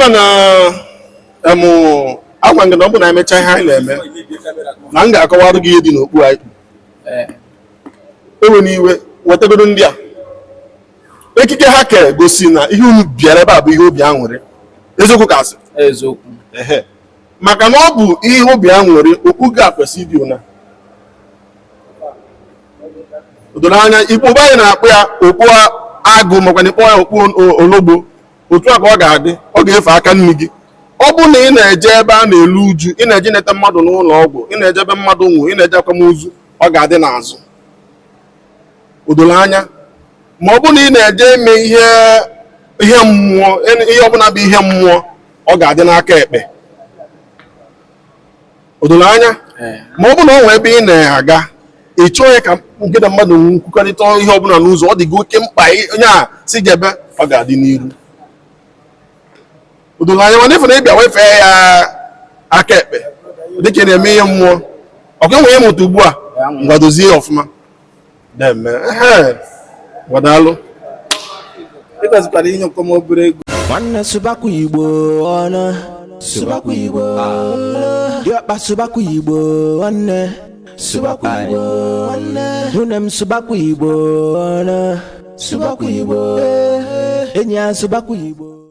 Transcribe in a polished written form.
Ịma na agwa gị na ọ bụ na emecha ihe anyị na-eme na m ga-akọwarụ gị ihe dị n'okpu anyị. Ewena iwe, wetagodo ndị a ekike ha kere gosi na ihe unu bịara ebe a bụ ihe obi aṅụrị. Eziokwu ka asị? Eziokwu. Ehe, maka na ọ bụ ihe obi aṅụrị, okpu gị a kwesị ịdị ụna. O doro anya, Igbo be anyị na-akpọ ya okpu agụ, makwa na ịkpọ ya okpu ologbo. Otu a ka ọ ga-adị, ọ ga-efe aka nri gị. Ọ bụ na ị na-eje ebe a na-elu uju, ị na-eje neta mmadụ n'ụlọ ọgwụ, ị na-eje ebe mmadụ nwụ, ị na-eje akwamozu, ọ ga-adị n'azụ. O doro anya? Ma ọ bụ na ị na-eje ime ihe ihe mmụọ, ihe ọbụla bụ ihe mmụọ, ọ ga-adị n'aka ekpe. O doro anya? Ma ọ bụ na ọ nwee ebe ị na-aga, ị chọọ ya ka gị na mmadụ nkwukọrịta ihe ọbụla n'ụzọ, ọ dị gị oke mkpa, onye a si jebe, ọ ga-adị n'iru. O doro anya? Mana ịfụ na ịbịa wefee ya aka ekpe dịka ị na-eme ihe mmụọ, ọka enwe ihe mụta ugbu a. Ngwa, dozie ya ọfụma. Deme, ehe, ngwa, daalụ. Ị kwesịkwara inye m obere ego. Nwanne, sụbakwa Igbo ọnụ, sụbakwa Igbo, diọkpa, sụbakwa Igbo, nwanne, sụbakwa Igbo, nwanne, nwunye m, sụbakwa Igbo ọnụ, sụbakwa Igbo, enyi ya, sụbakwa Igbo.